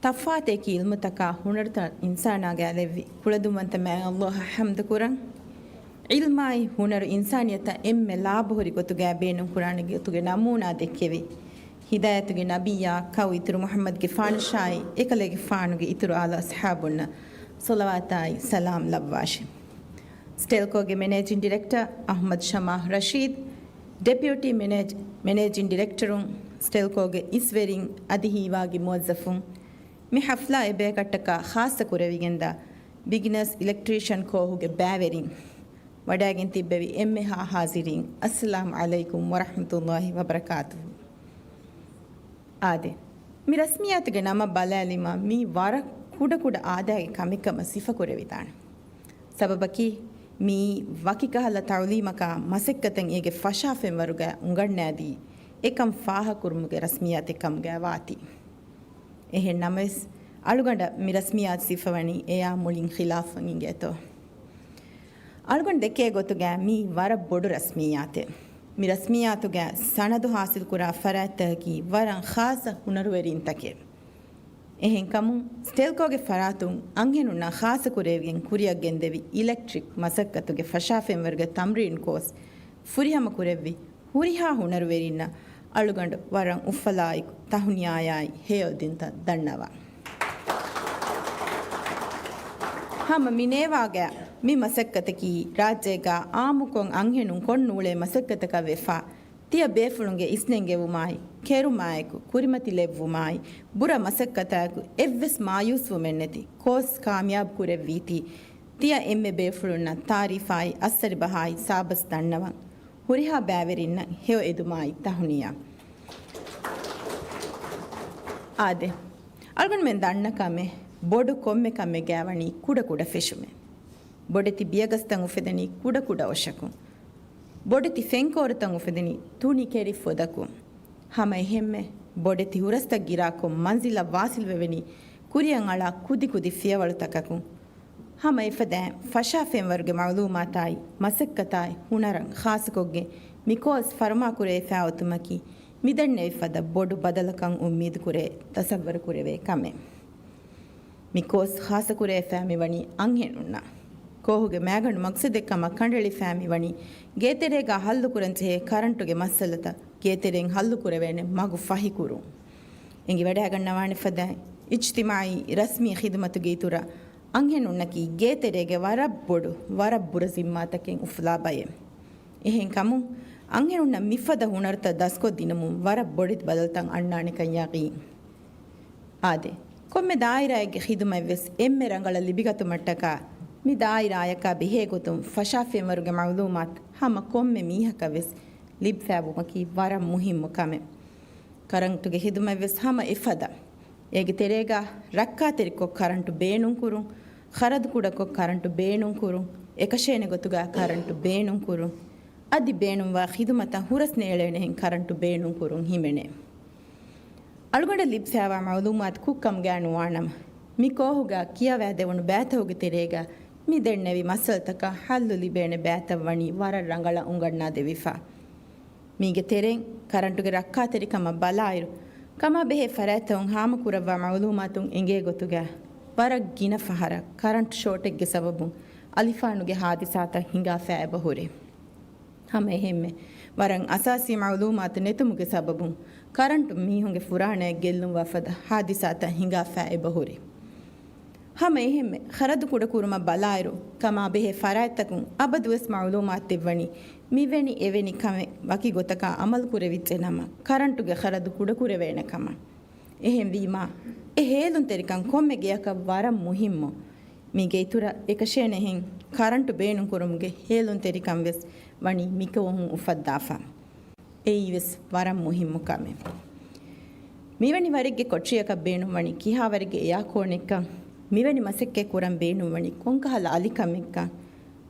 ތަފާތު އެކި އިލްމުތަކާ ހުނަރުތައް އިންސާނާގެ ލެއްވި ކުޅަދުންވަންތަ މާތް ﷲ އަށް ޙަމްދު ކުރަން. ޢިލްމާއި ހުނަރު އިންސާނިއްޔަތަށް އެންމެ ލާބަހުރި ގޮތުގައި ބޭނުން ކުރާނެ ގޮތުގެ ނަމޫނާ ދެއްކެވި، ހިދާޔަތުގެ ނަބިއްޔާ އަކްކައު އިތުރު މުޙައްމަދުގެފާނަށާއި، އެކަލޭގެފާނުގެ އިތުރު އާލު އަޞްޙާބުންނަށް ޞަލަވާތާއި ސަލާމް ލައްވާށި. ސްޓެލްކޯގެ މެނޭޖިން ޑިރެކްޓަރ އަޙްމަދު ޝަމާ ރަޝީދު، ޑެޕިއުޓީ މެނޭޖް-، މެނޭޖިން ޑިރެކްޓަރުން، ސްޓެލްކޯގެ އިސްވެރިން އަދި ހީވާގި މުވައްޒަފުން، މި ޙަފްލާ އެބޭކަށްޓަކާ ޚާއްޞަ ކުރެވިގެންދާ ބިގިނަސް އިލެކްޓްރީޝަން ކޯހުގެ ބައިވެރިން، ވަޑައިގެން ތިއްބެވި އެންމެހާ ޙާޟިރީން، އައްސަލާމު ޢަލައިކުމް ވަރަޙްމަތުﷲި ވަބަރަކާތުހު. އާދެ، މި ރަސްމިއްޔާތުގެ ނަމަށް ބަލާލީމާ، މީ ވަރަށް ކުޑަކުޑަ އާދައިގެ ކަމެއްކަމަށް ސިފަކުރެވިދާނެ. ސަބަބަކީ، މިއީ ވަކިކަހަލަ ތަޢުލީމަކާ މަސައްކަތެއް އޭގެ ފަށާފެންވަރުގައި އުނގަންނާދީ، އެކަން ފާހަކުރުމުގެ ރަސްމިއްޔާތެއް ކަމުގައި ވާތީ. އެހެން ނަމަވެސް، އަޅުގަނޑަށް މި ރަސްމިއްޔާތު ސިފަވަނީ އެޔާ މުޅިން ޚިލާފަށް އިނގޭތޯ. އަޅުގަނޑު ދެކޭ ގޮތުގައި މީ ވަރަށް ބޮޑު ރަސްމިއްޔާތެއް. މި ރަސްމިއްޔާތުގައި ސަނަދު ހާސިލްކުރާ ފަރާތްތަކަކީ ވަރަށް ޚާއްޞަ ހުނަރުވެރިންތަކެއް. އެހެންކަމުން، ސްޓެލްކޯގެ ފަރާތުން އަންހެނުންނަށް ޚާއްޞަކުރެވިގެން ކުރިއަށް ގެންދެވި އިލެކްޓްރިކް މަސައްކަތުގެ ފަށާފެންވަރުގެ ތަމްރީން ކޯސް ފުރިހަމަކުރެއްވި ހުރިހާ ހުނަރުވެރިންނަށް އަޅުގަނޑު ވަރަށް އުފަލާއެކު ތަހުނިޔާއާއި ހެޔޮއެދުންތައް ދަންނަވަން. ހަމަ މި ނޭވާގައި މި މަސައްކަތަކީ ރާއްޖޭގަ އާއްމުކޮށް އަންހެނުން ކޮށްނޫޅޭ މަސައްކަތަކަށް ވެފަ، ތިޔަ ބޭފުޅުންގެ އިސްނެންގެވުމާއި، ކެރުމާއެކު، ކުރިމަތިލެއްވުމާއި، ބުރަ މަސައްކަތާއެކު އެއްވެސް މާޔޫސްވުމެއްނެތި ކޯސް ކާމިޔާބު ކުރެއްވީތީ، ތިޔަ އެންމެ ބޭފުޅުންނަށް ތާރީފާއި އައްސަރިބަހާއި ސާބަސް ދަންނަވަން. ހުރިހާ ބައިވެރިންނަށް ހެޔޮއެދުމާއި ތަހުނިޔާ. އާދެ، އަޅުގަނޑުމެން ދަންނަ ކަމެއް، ބޮޑު ކޮންމެ ކަމެއްގައި ވަނީ ކުޑަކުޑަ ފެށުމެއް. ބޮޑެތި ބިޔަގަސްތައް އުފެދެނީ ކުޑަކުޑަ އޮށަކުން. ބޮޑެތި ފެންކޯރުތައް އުފެދެނީ ތުނި ކެރި ފޮދަކުން. ހަމަ އެހެންމެ، ބޮޑެތި ހުރަސްތައް ގިރާކޮށް މަންޒިލަށް ވާސިލްވެވެނީ ކުރިއަށް އަޅާ ކުދިކުދި ފިޔަވަޅުތަކަކުން. ހަމަ އެފަދައިން ފަށާފެންވަރުގެ މަޢުލޫމާތާއި މަސައްކަތާއި ހުނަރަށް ޚާއްޞަކޮށްގެން މި ކޯސް ފަރުމާކުރެވިފައި އޮތުމަކީ، މިދެންނެވި ފަދަ ބޮޑު ބަދަލަކަށް އުއްމީދުކުރޭ ތަސައްވަރުކުރެވޭ ކަމެއް. މި ކޯސް ޚާއްޞަކުރެވިފައި މިވަނީ އަންހެނުންނަށް. ކޯހުގެ މައިގަނޑު މަގްސަދެއް ކަމަށް ކަނޑައެޅިފައި މިވަނީ، ގޭތެރޭގަ ހައްލުކުރަންޖެހޭ ކަރަންޓުގެ މައްސަލަތައް ގޭތެރެއިން ހައްލުކުރެވޭނެ މަގު ފަހިކުރުން. އެނގިވަޑައިގަންނަވާނެ ފަދައިން، އިޖްތިމާޢީ ރަސްމީ ޚިދުމަތުގެ އިތުރަށް އަންހެނުންނަކީ ގޭތެރޭގެ ވަރަށް ބޮޑު، ވަރަށް ބުރަ ޒިންމާތަކެއް އުފުލާ ބައެއް. އެހެންކަމުން، އަންހެނުންނަށް މިފަދަ ހުނަރުތައް ދަސްކޮށްދިނުމުން ވަރަށް ބޮޑެތި ބަދަލުތައް އަންނާނެކަން ޔަގީން. އާދެ، ކޮންމެ ދާއިރާއެއްގެ ޚިދުމަތްވެސް އެންމެ ރަނގަޅަށް ލިބިގަތުމަށްޓަކާ، މި ދާއިރާޔަކާ ބެހޭގޮތުން ފަށާފެންވަރުގެ މަޢުލޫމާތު ހަމަ ކޮންމެ މީހަކަށްވެސް ލިބިފައިވުމަކީ ވަރަށް މުހިއްމު ކަމެއް. ކަރަންޓުގެ ޚިދުމަތްވެސް ހަމަ އެފަދަ. އޭގެ ތެރޭގަ ރައްކާތެރިކޮށް ކަރަންޓު ބޭނުންކުރުން، ޚަރަދު ކުޑަކޮށް ކަރަންޓު ބޭނުންކުރުން، އެކަށޭނެ ގޮތުގަ ކަރަންޓު ބޭނުންކުރުން، އަދި ބޭނުންވާ ޚިދުމަތަށް ހުރަސް ނޭޅޭނެހެން ކަރަންޓު ބޭނުންކުރުން ހިމެނޭ. އަޅުގަނޑަށް ލިބިފައިވާ މަޢުލޫމާތު ކުށްކަމުގައި ނުވާނަމަ، މި ކޯހުގަ ކިޔަވާދެވުނު ބައިތަކުގެ ތެރޭގަ މި ދެންނެވި މައްސަލަތަކަށް ޙައްލު ލިބޭނެ ބައިތައް ވަނީ ވަރަށް ރަނގަޅަށް އުނގަންނާދެވިފަ. މީގެ ތެރެއިން ކަރަންޓުގެ ރައްކާތެރިކަމަށް ބަލާއިރު، ކަމާ ބެހޭ ފަރާތްތައް ހާމަކުރައްވާ މަޢުލޫމާތުން އެނގޭ ގޮތުގަ، ވަރަށް ގިނަ ފަހަރަށް ކަރަންޓު ޝޯޓެއްގެ ސަބަބުން އަލިފާނުގެ ހާދިސާތައް ހިނގާފައި އެބަހުރި. ހަމަ އެހެންމެ، ވަރަށް އަސާސީ މަޢުލޫމާތު ނެތުމުގެ ސަބަބުން ކަރަންޓު މީހުންގެ ފުރާނައަށް ގެއްލުންވާ ފަދަ ހާދިސާތައް ހިނގާފައި އެބަހުރި. ހަމަ އެހެންމެ، ޚަރަދު ކުޑަކުރުމަށް ބަލާއިރު، ކަމާ ބެހޭ ފަރާތްތަކުން އަބަދުވެސް މަޢުލޫމާތު ދެއްވަނީ، މިވެނި އެވެނި ކަމެއް ވަކި ގޮތަކާ އަމަލު ކުރެވިއްޖެ ނަމަ، ކަރަންޓުގެ ޚަރަދު ކުޑަކުރެވޭނެ ކަމަށް. އެހެންވީމާ، އެ ހޭލުންތެރިކަން ކޮންމެ ގެއަކަށް ވަރަށް މުހިއްމު. މީގެ އިތުރަށް އެކަށޭނެހެން ކަރަންޓު ބޭނުންކުރުމުގެ ހޭލުންތެރިކަން ވެސް ވަނީ މިކޯހުން އުފައްދާފަ. އެއީވެސް ވަރަށް މުހިއްމު ކަމެއް. މިވެނި ވަރެއްގެ ކޮޓަރިއަކަށް ބޭނުންވަނީ ކިހާވަރެއްގެ އެއާކޯނެއްކަން، މިވެނި މަސައްކަތް ކުރަން ބޭނުންވަނީ ކޮންކަހަލަ އަލިކަމެއްކަން،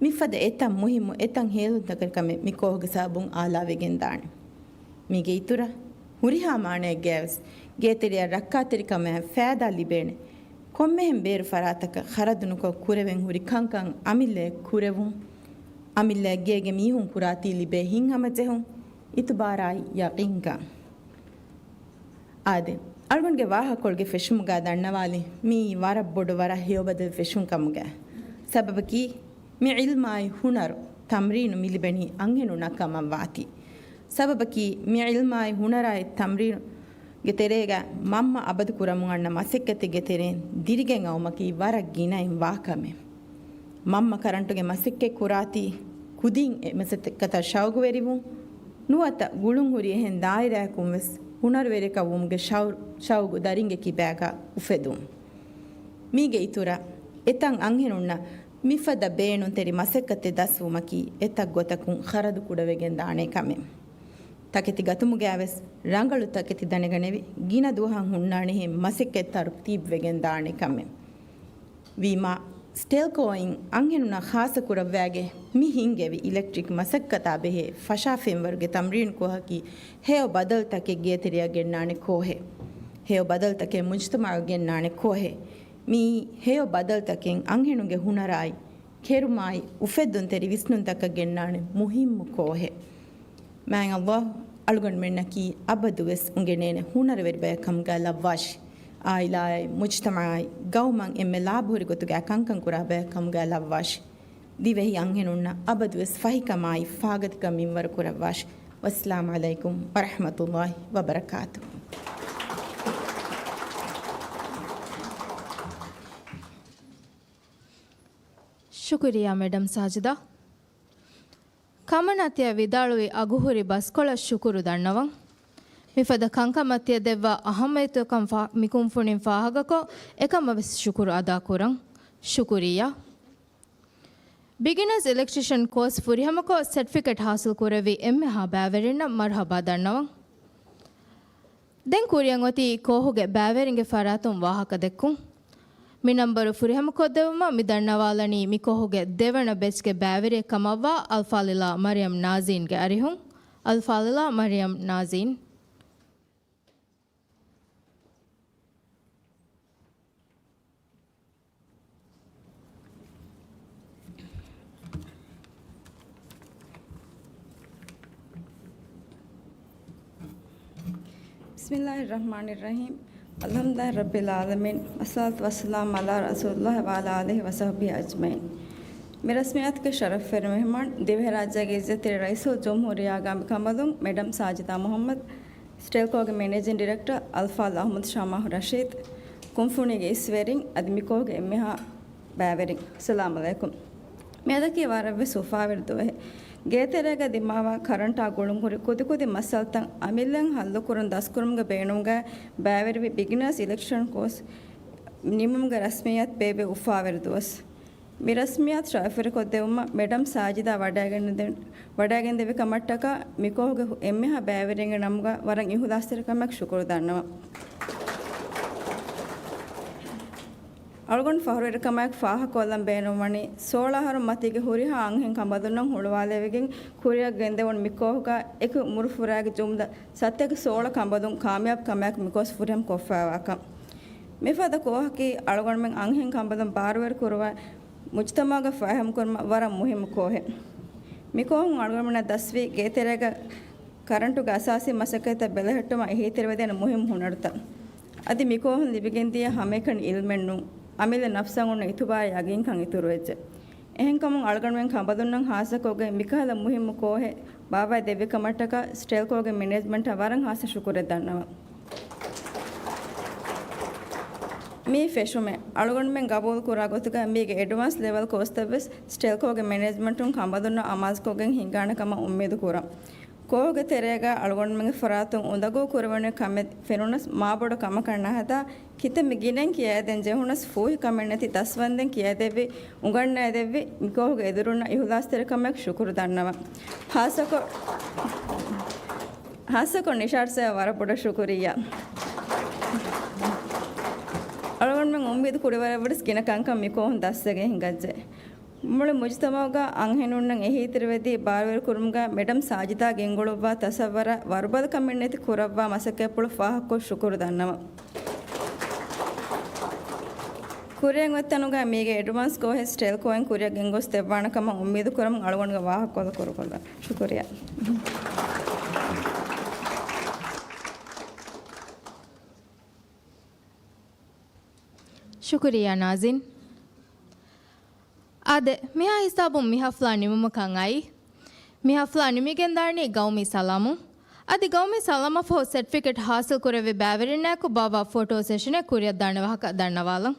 މިފަދަ އެތައް މުހިއްމު އެތައް ހޭލުންތަކެއް ކަމެއް މި ކޯހުގެ ސަބަބުން އާލާވެގެން ދާނެ. މީގެ އިތުރަށް ހުރިހާ މާނައެއްގައިވެސް ގޭތެރެއަށް ރައްކާތެރިކަމާއި ފައިދާ ލިބޭނެ ކޮންމެހެން ބޭރު ފަރާތަކަށް ޚަރަދުނުކޮށް ކުރެވެން ހުރި ކަންކަން އަމިއްލައަށް ކުރެވުން، އަމިއްލައަށް ގޭގެ މީހުން ކުރާތީ ލިބޭ ހިތްހަމަޖެހުން، އިތުބާރާއި ޔަޤީންކަން. އާދެ، އަޅުގަނޑުގެ ވާހަކަކޮޅުގެ ފެށުމުގަ ދަންނަވާލި މީ ވަރަށް ބޮޑު ވަރަށް ހެޔޮބަދަލު ފެށުން ކަމުގަ. ސަބަބަކީ، މި ޢިލްމާއި ހުނަރު ތަމްރީނު މިލިބެނީ އަންހެނުންނަށް ކަމަށް ވާތީ. ސަބަބަކީ، މި ޢިލްމާއި ހުނަރާއި ތަމްރީނުގެ ތެރޭގަ މަންމަ އަބަދު ކުރަމުން އަންނަ މަސައްކަތެއްގެ ތެރެއިން ދިރިގެން އައުމަކީ ވަރަށް ގިނައިން ވާކަމެއް. މަންމަ ކަރަންޓުގެ މަސައްކަތް ކުރާތީ، ކުދިން އެ މަސައްކަތަށް ޝައުގުވެރިވުން، ނުވަތަ ގުޅުން ހުރި އެހެން ދާއިރާއަކުން ވެސް ހުނަރުވެރިއަކަށް ވުމުގެ ޝައު-، ޝައުގު ދަރިންގެ ކިބާގަ އުފެދުން. މީގެ އިތުރަށް، އެތައް އަންހެނުންނަށް މިފަދަ ބޭނުންތެރި މަސައްކަތެއް ދަސްވުމަކީ އެތައް ގޮތަކުން ޚަރަދު ކުޑަވެގެން ދާނެ ކަމެއް. ތަކެތި ގަތުމުގައިވެސް ރަނގަޅު ތަކެތި ދަނެގަނެވި، ގިނަ ދުވަހަށް ހުންނާނެހެން މަސައްކަތް ތަރުތީބުވެގެން ދާނެ ކަމެއް. ވީމާ، ސްޓެލްކޯއިން އަންހެނުންނާ ޚާއްޞަ ކުރައްވާގެ މި ހިންގެވި އިލެކްޓްރިކް މަސައްކަތާ ބެހޭ ފަށާ ފެންވަރުގެ ތަމްރީން ކޯހަކީ ހެޔޮ ބަދަލުތަކެއް ގޭތެރެއަށް ގެންނާނެ ކޯހެއް. ހެޔޮ ބަދަލުތަކެއް މުޖްތަމަޢަށް ގެންނާނެ ކޯހެއް. މިއީ ހެޔޮ ބަދަލުތަކެއް އަންހެނުންގެ ހުނަރާއި، ކެރުމާއި، އުފެއްދުންތެރި ވިސްނުންތަކަށް ގެންނާނެ މުހިއްމު ކޯހެއް. މާތް ﷲ އަޅުގަނޑުމެންނަކީ އަބަދުވެސް އުނގެނޭނެ ހުނަރުވެރި ބަޔަކަމުގައި ލައްވާށި. ޢާއިލާއާއި މުޖްތަމަޢާއި ގައުމަށް އެންމެ ލާބުހުރި ގޮތުގައި ކަންކަން ކުރާ ބަޔަކަމުގައި ލައްވާށި. ދިވެހި އަންހެނުންނަށް އަބަދުވެސް ފަހިކަމާއި ފާގަތިކަން މިންވަރު ކުރައްވާށި. ވައްސަލާމް ޢަލައިކުމް ވަރަޙްމަތުﷲ ވަބަރަކާތުހު. ޝުކުރިއްޔާ މެޑަމް ސާޖިދާ. ކަމަނާ ތިޔަ ވިދާޅުވި އަގުހުރި ބަސްކޮޅަށް ޝުކުރު ދަންނަވަން. މިފަދަ ކަންކަމަށް ތިޔަ ދެއްވާ އަހައްމިއްޔަތުކަން ފާ-، މިކުންފުނިން ފާހަގަކޮށް، އެކަމަށް ވެސް ޝުކުރު އަދާކުރަން. ޝުކުރިއްޔާ. ބިގިނަރސް އިލެކްޓްރިޝަން ކޯސް ފުރިހަމަކޮށް، ސެޓްފިކެޓް ޙާޞިލް ކުރެއްވި އެންމެހާ ބައިވެރިންނަށް މަރުޙަބާ ދަންނަވަން. ދެން ކުރިއަށް އޮތީ ކޯހުގެ ބައިވެރިންގެ ފަރާތުން ވާހަކަ ދެއްކުން. މި ނަންބަރު ފުރިހަމަކޮށްދެއްވުމަށް މި ދަންނަވާލަނީ މި ކޯހުގެ ދެވަނަ ބެޗްގެ ބައިވެރިއެއް ކަމަށްވާ އަލްފާޟިލާ މަރިޔަމް ނާޒީންގެ އަރިހުން. އަލްފާޟިލާ މަރިޔަމް ނާޒީން. بسم الله الرحمن الرحيم. الحمد لله رب العالمين. والصلاة والسلام على رسول الله وعلى آله وصحبه أجمعين. މި ރަސްމިއްޔާތުގެ ޝަރަފްވެރި މެހެމާން، ދިވެހިރާއްޖޭގެ އިއްޒަތްތެރި ރައީސުލްޖުމްހޫރިއްޔާގެ އަނބިކަނބަލުން މެޑަމް ސާޖިދާ މުޙައްމަދު، ސްޓެލްކޯގެ މެނޭޖިން ޑިރެކްޓަރ އަލްފާޟިލް އަޙްމަދު ޝާމާހު ރަޝީދު، ކުންފުނީގެ އިސްވެރިން އަދި މިކޯހުގެ އެންމެހާ ބައިވެރިން، އައްސަލާމު ޢަލައިކުމް. މިއަދަކީ ވަރަށްވެސް އުފާވެރި ދުވަހެއް. ގޭތެރޭގަ ދިމާވާ ކަރަންޓާ ގުޅުންހުރި ކުދިކުދި މައްސަލަތައް އަމިއްލައިން ޙައްލުކުރަން ދަސްކުރުމުގެ ބޭނުމުގައި ބައިވެރިވި ބިގިނަރސް އިލެކްޓްރިޝަން ކޯސް ނިމުމުގެ ރަސްމިއްޔާތު ބޭއްވި އުފާވެރި ދުވަސް. މި ރަސްމިއްޔާތު ޝަރަފުވެރިކޮށްދެއްވުމަށް މެޑަމް ސާޖިދާ ވަޑައިގެންދެ-، ވަޑައިގެންދެވި ކަމަށްޓަކާ މިކޯހުގެ އެންމެހާ ބައިވެރިންގެ ނަމުގަ ވަރަށް އިހުލާސްތެރިކަމާއެކު ޝުކުރު ދަންނަވަން. އަޅުގަނޑު ފަޚުރުވެރިކަމާއެކު ފާހަގަކޮށްލަން ބޭނުންވަނީ، ސޯޅަ އަހަރު މަތީގެ ހުރިހާ އަންހެން ކަނބަލުންނަށް ހުޅުވާލެވިގެން ކުރިއަށް ގެންދެވުނު މި ކޯހުގަ އެކު މުރުފުރާގެ ޖުމްލަ ސަތޭކަ ސޯޅަ ކަނބަލުން ކާމިޔާބު ކަމާއެކު މި ކޯސް ފުރިހަމަ ކޮށްފައިވާކަން. މިފަދަ ކޯހަކީ އަޅުގަނޑުމެން އަންހެން ކަނބަލުން ބާރުވެރި ކުރުވާ މުޖްތަމަޢުގަ ފާހަގަކުރުމަށް ވަރަށް މުހިއްމު ކޯހެއް. މިކޯހުން އަޅުގަނޑުމެންނަށް ދަސްވީ ގޭތެރޭގަ ކަރަންޓުގެ އަސާސީ މަސައްކަތްތައް ބެލެހެއްޓުމަށް އެހީތެރިވެދޭނެ މުހިއްމު ހުނަރުތައް. އަދި މިކޯހުން ލިބިގެންދިޔަ ހަމައެކަނި އިލްމެއްނޫން، އަމިއްލަ ނަފްސަށް އޮންނަ އިތުބާރު ޔަގީންކަން އިތުރުވެއްޖެ. އެހެންކަމުން އަޅުގަނޑުމެން ކަނބަލުންނަށް ހާއްސަކޮށްގެން މިކަހަލަ މުހިއްމު ކޯހެއް ބާއްވައިދެއްވިކަމަށްޓަކާ ސްޓެލްކޯގެ މެނޭޖްމަންޓަށް ވަރަށް ހާއްސަ ޝުކުރެއް ދަންނަވަން. މި ފެށުމެއް އަޅުގަނޑުމެން ގަބޫލުކުރާ ގޮތުގަ މީގެ އެޑްވާންސް ލެވެލް ކޯސްތައްވެސް ސްޓެލްކޯގެ މެނޭޖްމަންޓުން ކަނބަލުންނަށް އަމާޒުކޮށްގެން ހިންގާނެ ކަމަށް އުއްމީދު ކުރަން. ކޯހުގެ ތެރޭގަ އަޅުގަނޑުމެންގެ ފަރާތުން އުނދަގޫ ކުރެވޭނެ ކަމެއް ފެނުނަސް މާބޮޑު ކަމަކަށް ނަހަދާ، ކިތަންމެ ގިނައިން ކިޔައިދޭން ޖެހުނަސް ފޫހި ކަމެއް ނެތި ދަސްވަންދެން ކިޔައިދެއްވި، އުނގަންނައިދެއްވި މިކޯހުގެ އެދުރުންނަށް އިހުލާސްތެރިކަމާއެކު ޝުކުރު ދަންނަވަން. ހާއްސަކޮށް، ހާއްސަކޮށް ނިޝާޓް ސަރަށް ވަރަށް ބޮޑަށް ޝުކުރިއްޔާ. އަޅުގަނޑުމެން އުއްމީދު ކުރިވަރަށްވުރެސް ގިނަ ކަންކަން މިކޯހުން ދަސްވެގެން ހިނގައްޖެ. މުޅި މުޖުތަމަޢުގަ އަންހެނުންނަށް އެހީތެރިވެދީ ބާރުވެރިކުރުމުގަ މެޑަމް ސާޖިދާ ގެންގުޅުއްވާ ތަސައްވަރަށް ވަރުބަލިކަމެއް ނެތި ކުރައްވާ މަސައްކަތްޕުޅު ފާހަގަކޮށް ޝުކުރު ދަންނަވަން. ކުރިއަށް އޮތްތަނުގަ މީގެ އެޑްވާންސް ކޯހެއް ސްޓެލްކޯއިން ކުރިއަށް ގެންގޮސް ދެއްވާނެ ކަމަށް އުއްމީދު ކުރަމުން އަޅުގަނޑުގެ ވާހަކަކޮޅު ކުރުކޮށްލަން. ޝުކުރިއްޔާ. ޝުކުރިއްޔާ ނާޒިން. އާދެ، މިހާ ހިސާބުން މި ހަފްލާ ނިމުމަކަށް އައީ. މި ހަފްލާ ނިމިގެންދާނީ ގައުމީ ސަލާމުން. އަދި ގައުމީ ސަލާމަށްފަހު ސެޓްފިކެޓް ހާސިލް ކުރެއްވި ބައިވެރިންނާއެކު ބާއްވާ ފޮޓޯ ސެޝަނެއް ކުރިއަށްދާނެ ވާހަކަ ދަންނަވާލަން.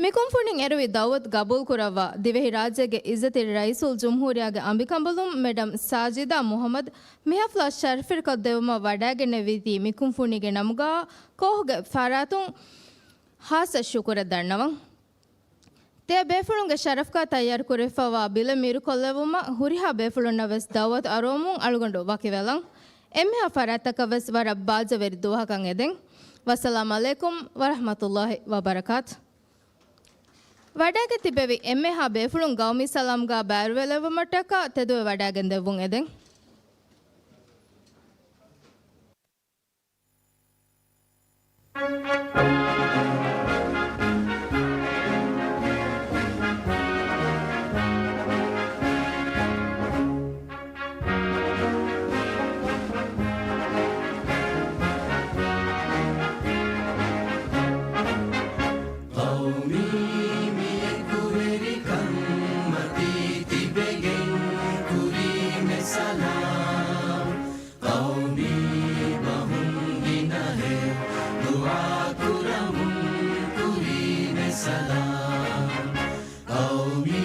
މިކުންފުނިން އެރުވި ދަޢުވަތު ގަބޫލުކުރައްވާ، ދިވެހިރާއްޖޭގެ އިއްޒަތްތެރި ރައީސުލްޖުމްހޫރިއްޔާގެ އަނބިކަނބަލުން މެޑަމް ސާޖިދާ މުޙައްމަދު މި ހަފްލާ ޝަރަފްވެރިކޮށްދެއްވުމަށް ވަޑައިގެންނެވީތީ މިކުންފުނީގެ ނަމުގައި ކޯހުގެ ފަރާތުން ހާއްސަ ޝުކުރެއް ދަންނަވަން. ތިޔަބޭފުޅުންގެ ޝަރަފްގަ ތައްޔާރުކުރެވިފައިވާ ބިލެއް މީރުކޮށްލެއްވުމަށް ހުރިހާ ބޭފުޅުންނަށް ވެސް ދަޢުވަތު އަރުވަމުން އަޅުގަނޑު ވަކިވެލަން. އެންމެހާ ފަރާތްތަކަށް ވެސް ވަރަށް ބާއްޖަވެރި ދުވަހަކަށް އެދެން. ވައްސަލާމް ޢަލައިކުމް ވަރަޙްމަތުﷲ ވަބަރަކާތު. ވަޑައިގެން ތިބެވި އެންމެހާ ބޭފުޅުން ގައުމީ ސަލާމްގާ ބައިވެރިވެލައްވުމަށްޓަކާ ތެދުވެ ވަޑައިގެން ދެއްވުން އެދެން. ޤައުމީ މިއެކުވެރިކަން މަތީ ތިބެގެން ކުރީމެ ސަލާމް. ޤައުމީ ބަހުން ގިނަހެއް ދުޢާ ކުރަމުން ކުރީމެ ސަލާމް. ޤައުމީ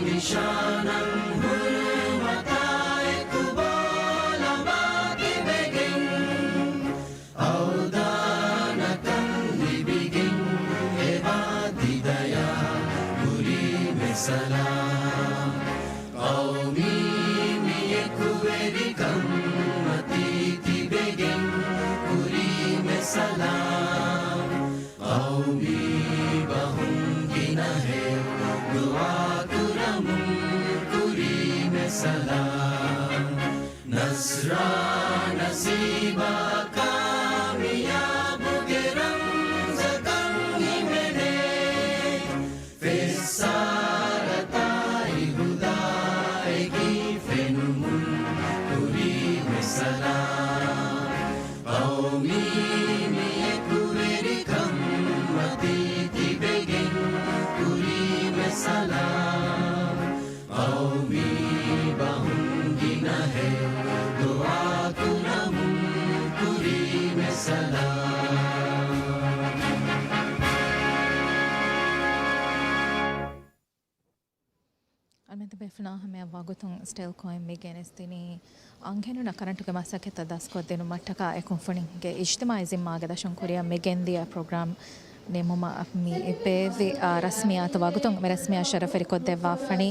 ނިޝާނަށް ހުރުމަތާ އެކު ބޯލަމާ ތިބެގެން އަވްދާނަކަން ލިބިގެން އެބާ ދިދަޔާ ކުރީމެ ސަލާމް. ޤައުމީ މިއެކުވެރިކަން މަތީ ތިބެގެން ކުރީމެ ސަލާމް. ޤައުމީ ބަހުން ގިނަހެއް ދުޢާ ކުރަމުން ކުރީމެ ސަލާމް. ނަޞްރާ ނަސީބާ ކާމިޔާބުގެ ރަމްޒަކަށް ހިމެނޭ. ފެއްސާރަތާއި ހުދާއެކީ ފެނުމުން ކުރީމެ ސަލާމް. ޤައުމީ މިއެކުވެރިކަން މަތީ ތިބެގެން ކުރީމެ ސަލާމް. ޤައުމީ ބަހުން ގިނަހެއް ދުޢާ ކުރަމުން ކުރީމެ ސަލާމް. އަންމެން ބޭފުޅުންނާ ހަމަޔަށް ވަގުތުން ސްޓެލްކޯއިން މި ގެނެސްދިނީ، އަންހެނުންނަށް ކަރަންޓުގެ މަސައްކަތްތައް ދަސްކޮށްދިނުމަށްޓަކާ އެ ކުންފުނިގެ އިޖްތިމާޢީ ޒިންމާގެ ދަށުން ކުރިއަށް މި ގެންދިޔަ ޕްރޮގްރާމް ނިމުމަށް މި ބޭއްވި، އާ، ރަސްމިއްޔާތު ވަގުތުން މި ރަސްމިއްޔާ ޝަރަފުވެރިކޮށްދެއްވާފަނީ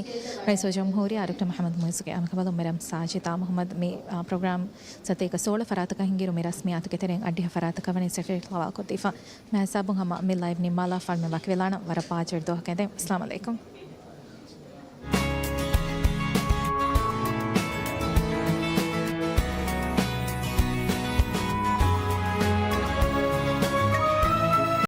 ރައީސުލްޖުމްހޫރިއްޔާ ޑޮކްޓަރ މުޙައްމަދު މުޢިއްޒުގެ އަނބިކަނބަލުން މިރަމް ސާޖިދާ މުޙައްމަދު. މި، އާ، ޕްރޮގްރާމް ސަތޭކަ ސޯޅަ ފަރާތަކަށް ހިންގިއިރު މި ރަސްމިއްޔާތުގެ ތެރެއިން އަށްޑިހަ ފަރާތަކަށް ވަނީ ސެޓެލައިޓް ހަވާލުކޮށްދީފަ. މި ހިސާބުން ހަމަ މި ލައިވް ނިންމާލާފަ އަޅުމެން ވަކިވެލާނަން. ވަރަށް ބާއްޖަވެރި ދުވަހަކަށް އެދެން. އައްސަލާމު ޢަލައިކުމް.